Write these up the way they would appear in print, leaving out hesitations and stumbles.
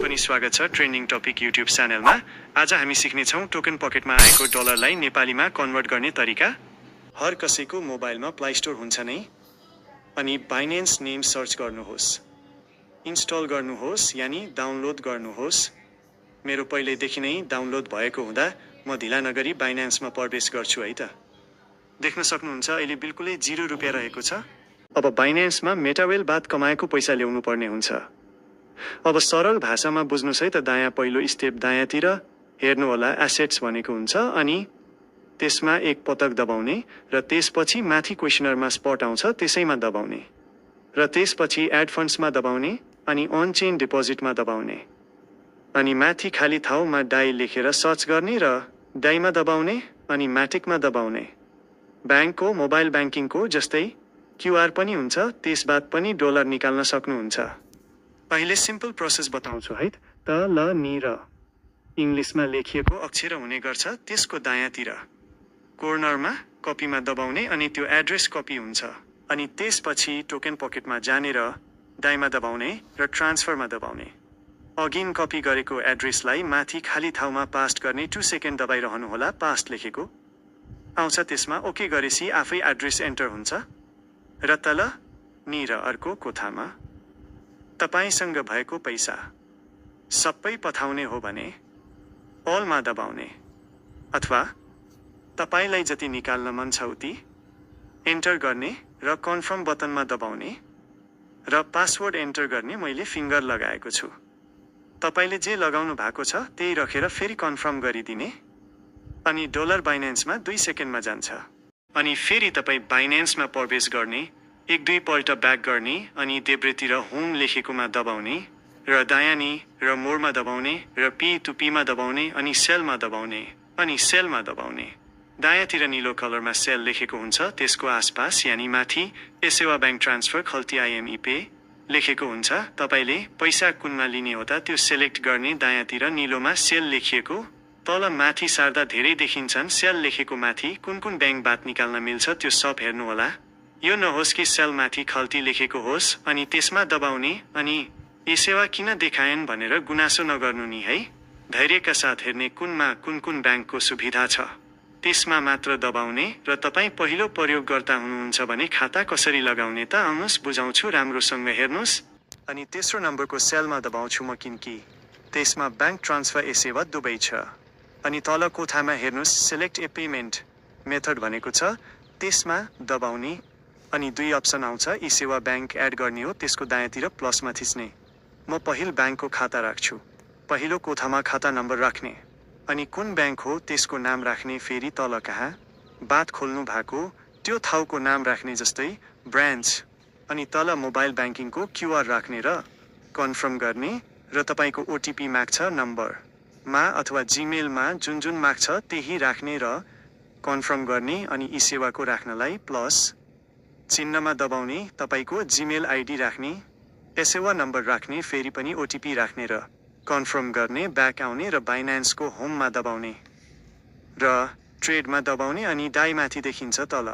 पनि स्वागत छ ट्रेन्डिङ टपिक युट्युब च्यानलमा। आज हामी सिक्नेछौँ टोकन पकेटमा आएको डलरलाई नेपालीमा कन्भर्ट गर्ने तरिका। हर कसैको मोबाइलमा प्ले स्टोर हुन्छ नै, अनि बाइनेन्स नेम सर्च गर्नुहोस्, इन्स्टल गर्नुहोस् यानि डाउनलोड गर्नुहोस्। मेरो पहिलेदेखि नै डाउनलोड भएको हुँदा म ढिला नगरी बाइनेन्समा प्रवेश गर्छु है त। देख्न सक्नुहुन्छ अहिले बिल्कुलै 0 रुपियाँ रहेको छ। अब बाइनेन्समा मेटावेल बाद कमाएको पैसा ल्याउनु पर्ने हुन्छ। अब सरल भाषामा बुझ्नुस् है त। दायाँ पहिलो स्टेप दायाँतिर हेर्नु होला, एसेट्स भनेको हुन्छ, अनि त्यसमा एक पटक दबाउने र त्यसपछि माथि क्वेसनरमा स्पट आउँछ त्यसैमा दबाउने र त्यसपछि एड फन्ड्समा दबाउने अनि अन चेन डिपोजिटमा दबाउने अनि माथि खाली ठाउँमा डाई लेखेर सर्च गर्ने र डाईमा दबाउने अनि म्याटिकमा दबाउने। ब्याङ्कको मोबाइल ब्याङ्किङको जस्तै क्युआर पनि हुन्छ, त्यसबाद पनि डलर निकाल्न सक्नुहुन्छ। पहिले सिम्पल प्रोसेस बताउँछु है त। ल नि र इङ्ग्लिसमा लेखिएको अक्षर हुने गर्छ, त्यसको दायाँतिर कोर्नरमा कपीमा दबाउने अनि त्यो एड्रेस कपी हुन्छ, अनि त्यसपछि टोकन पकेटमा जाने र दाइमा दबाउने र ट्रान्सफरमा दबाउने। अघिन कपी गरेको एड्रेसलाई माथि खाली ठाउँमा पास्ट गर्ने 2 सेकेन्ड दबाइरहनु होला। पास्ट लेखेको आउँछ, त्यसमा ओके गरेपछि आफै एड्रेस एन्टर हुन्छ र तल नि र अर्को कोठामा तपाईसँग भएको पैसा सबै पठाउने हो भने अलमा दबाउने, अथवा तपाईलाई जति निकाल्न मन छ उति एन्टर गर्ने र कन्फर्म बटनमा दबाउने र पासवर्ड एन्टर गर्ने। मैले फिङ्गर लगाएको छु, तपाईले जे लगाउनु भएको छ त्यही राखेर फेरि कन्फर्म गरिदिने, अनि डलर बाइनेन्समा 2 सेकेन्डमा जान्छ। अनि फेरि तपाईँ बाइनेन्समा प्रवेश गर्ने, 1-2 पल्ट ब्याक गर्ने अनि देब्रेतिर होम लेखेकोमा दबाउने र दायाँनी र मोरमा दबाउने र P2Pमा दबाउने अनि सेलमा दबाउने अनि सेलमा दबाउने। दायाँतिर निलो कलरमा सेल लेखेको हुन्छ, त्यसको आसपास यानि माथि एसेवा ब्याङ्क ट्रान्सफर खल्ती IME पे लेखेको हुन्छ। तपाईँले पैसा कुनमा लिने हो त त्यो सेलेक्ट गर्ने। दायाँतिर निलोमा सेल लेखिएको, तल माथि सार्दा धेरै देखिन्छन् सेल लेखेको माथि कुन कुन ब्याङ्कबाट निकाल्न मिल्छ त्यो सब हेर्नु होला। यो नहोस् कि सेल माथि खल्ती लेखेको होस् अनि त्यसमा दबाउने अनि ए सेवा किन देखाएन भनेर गुनासो नगर्नु नि है। धैर्यका साथ हेर्ने कुनमा कुन कुन ब्याङ्कको सुविधा छ त्यसमा मात्र दबाउने र तपाईँ पहिलो प्रयोगकर्ता हुनुहुन्छ भने खाता कसरी लगाउने त आउनुहोस् बुझाउँछु, राम्रोसँग हेर्नुहोस्। अनि तेस्रो नम्बरको सेलमा दबाउँछु म, किनकि त्यसमा ब्याङ्क ट्रान्सफर ए सेवा दुवै छ। अनि तल कोठामा हेर्नुहोस् सेलेक्ट ए पेमेन्ट मेथड भनेको छ, त्यसमा दबाउने अनि 2 अप्सन आउँछ। ई सेवा ब्याङ्क एड गर्ने हो, त्यसको दायाँतिर प्लसमा थिच्ने। म पहिलो ब्याङ्कको खाता राख्छु, पहिलो कोठामा खाता नम्बर राख्ने अनि कुन ब्याङ्क हो त्यसको नाम राख्ने। फेरि तल कहाँ बात खोल्नु भएको त्यो ठाउँको नाम राख्ने, जस्तै ब्रान्च, अनि तल मोबाइल ब्याङ्किङको क्युआर राख्ने र कन्फर्म गर्ने र तपाईँको ओटिपी माग्छ नम्बरमा अथवा जिमेलमा जुन माग्छ त्यही राख्ने र कन्फर्म गर्ने। अनि ई सेवाको राख्नलाई प्लस चिन्हमा दबाउने, तपाईँको जिमेल आइडी राख्ने, एसेवा नम्बर राख्ने, फेरि पनि ओटिपी राख्ने र कन्फर्म गर्ने। ब्याक आउने र बाइनेन्सको होममा दबाउने र ट्रेडमा दबाउने अनि डाई माथि देखिन्छ तल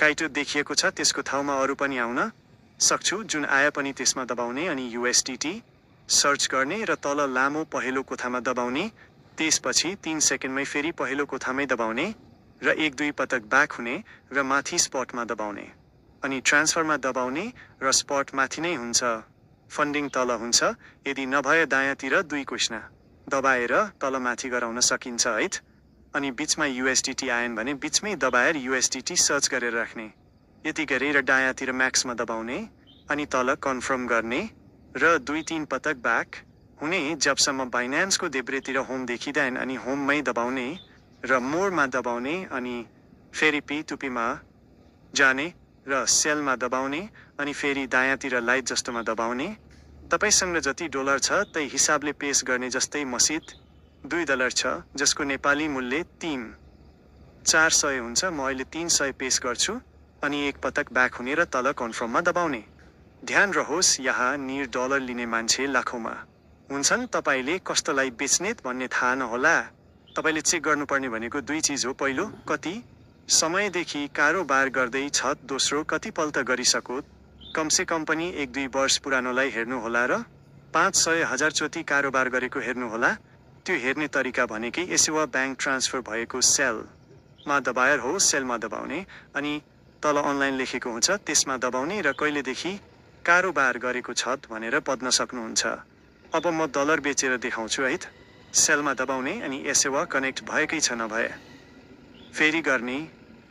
काइटो देखिएको छ, त्यसको ठाउँमा अरू पनि आउन सक्छु, जुन आए पनि त्यसमा दबाउने अनि USDT सर्च गर्ने र तल लामो पहिलो कोठामा दबाउने। त्यसपछि 3 सेकेन्डमै फेरि पहिलो कोठामै दबाउने र 1-2 पटक ब्याक हुने र माथि स्पटमा दबाउने अनि ट्रान्सफरमा दबाउने र स्पट माथि नै हुन्छ, फन्डिङ तल हुन्छ। यदि नभए दायाँतिर 2 क्वेसना दबाएर तल माथि गराउन सकिन्छ है। अनि बिचमा USDT आएन भने बिचमै दबाएर USDT सर्च गरेर राख्ने। यति गरेर दायाँतिर म्याक्समा दबाउने अनि तल कन्फर्म गर्ने र 2-3 पटक ब्याक हुने जबसम्म बाइनेन्सको देब्रेतिर होम देखिँदैन अनि होममै दबाउने र मोरमा दबाउने अनि फेरि P2Pमा जाने र सेलमा दबाउने अनि फेरि दायाँतिर लाइट जस्तोमा दबाउने। तपाईसँग जति डलर छ त्यही हिसाबले पेश गर्ने, जस्तै मसित $2 छ जसको नेपाली मूल्य 3,400 हुन्छ। म अहिले 300 पेश गर्छु अनि 1 पटक ब्याक हुने र तल कन्फर्ममा दबाउने। ध्यान रहोस् यहाँ नि डलर लिने मान्छे लाखौँमा हुन्छन्, तपाईँले कस्तोलाई बेच्ने भन्ने थाहा नहोला। तपाईँले चेक गर्नुपर्ने भनेको 2 चिज हो, पहिलो कति समयदेखि कारोबार गर्दै छ, दोस्रो कति पल्ट गरिसको, कमसे कम पनि 1-2 वर्ष पुरानोलाई हेर्नु होला र 500,000 चोटि कारोबार गरेको हेर्नुहोला। त्यो हेर्ने तरिका भनेकै एसेवा ब्याङ्क ट्रान्सफर भएको सेलमा दबाएर हो, सेलमा दबाउने, अनि तल अनलाइन लेखेको हुन्छ त्यसमा दबाउने र कहिलेदेखि कारोबार गरेको छ भनेर पढ्न सक्नुहुन्छ। अब म डलर बेचेर देखाउँछु है त। सेलमा दबाउने अनि एसेवा कनेक्ट भएकै छ नभए फेरि गर्ने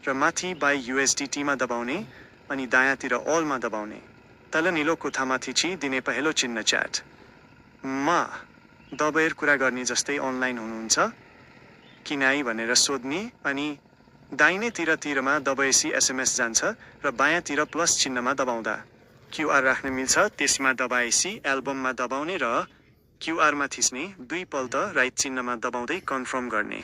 र माथि बाई USDT मा दबाउने अनि दायाँतिर अलमा दबाउने। तल निलो कोठामाथि दिने पहिलो चिन्ह च्याट मा दबाएर कुरा गर्ने जस्तै अनलाइन हुनुहुन्छ कि नाइ भनेर सोध्ने अनि दाहिनेतिरमा दबाएपछि SMS जान्छ र बायाँतिर प्लस चिन्हमा दबाउँदा QR राख्न मिल्छ। त्यसमा दबाएपछि एल्बममा दबाउने र QR मा थिच्ने, दुईपल्ट राइट चिन्हमा दबाउँदै कन्फर्म गर्ने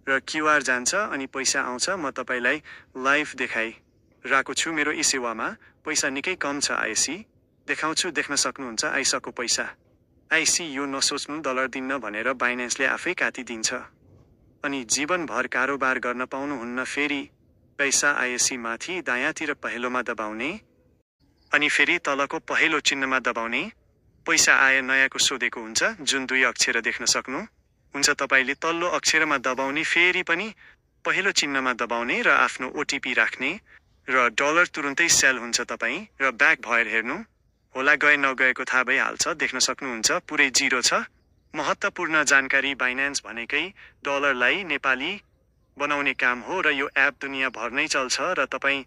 र QR जान्छ अनि पैसा आउँछ। म तपाईलाई लाइभ देखाइरहेको छु। मेरो ई सेवामा पैसा निकै कम छ आएसी देखाउँछु, देख्न सक्नुहुन्छ आइसको पैसा आइसी। यो नसोच्नु डलर दिन्न भनेर बाइनेन्सले आफै काटिदिन्छ अनि जीवनभर कारोबार गर्न पाउनुहुन्न। फेरि पैसा आएसी माथि दायाँतिर पहिलोमा दबाउने अनि फेरि तलको पहिलो चिन्हमा दबाउने। पैसा आए नयाँको सोधेको हुन्छ जुन 2 अक्षर देख्न सक्नु हुन्छ। तपाईले तल्लो अक्षरमा दबाउने, फेरि पनि पहिलो चिन्हमा दबाउने र आफ्नो OTP राख्ने र डलर तुरुन्तै सेल हुन्छ। तपाईँ र ब्याक भएर हेर्नु होला, गए नगएको थाहा भइहाल्छ। देख्न सक्नुहुन्छ पुरै 0 छ। महत्त्वपूर्ण जानकारी, बाइनेन्स भनेकै डलरलाई नेपाली बनाउने काम हो र यो एप दुनियाँभर नै चल्छ र तपाईँ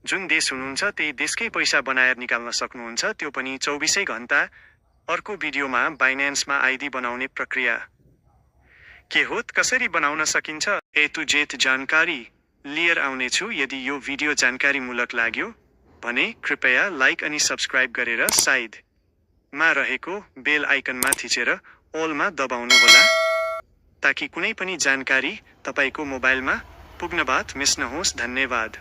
जुन देश हुनुहुन्छ त्यही देशकै पैसा बनाएर निकाल्न सक्नुहुन्छ, त्यो पनि 24 घण्टा। अर्को भिडियोमा बाइनेन्समा ID बनाउने प्रक्रिया के हो, कसरी बनाउन सकिन्छ, A to Z जानकारी लिएर आउनेछु। यदि यो भिडियो जानकारीमूलक लाग्यो भने कृपया लाइक अनि सब्स्क्राइब गरेर साइडमा रहेको बेल आइकनमा थिचेर अलमा दबाउनु होला ताकि कुनै पनि जानकारी तपाईको मोबाइलमा पुग्न बात मिस नहोस्। धन्यवाद।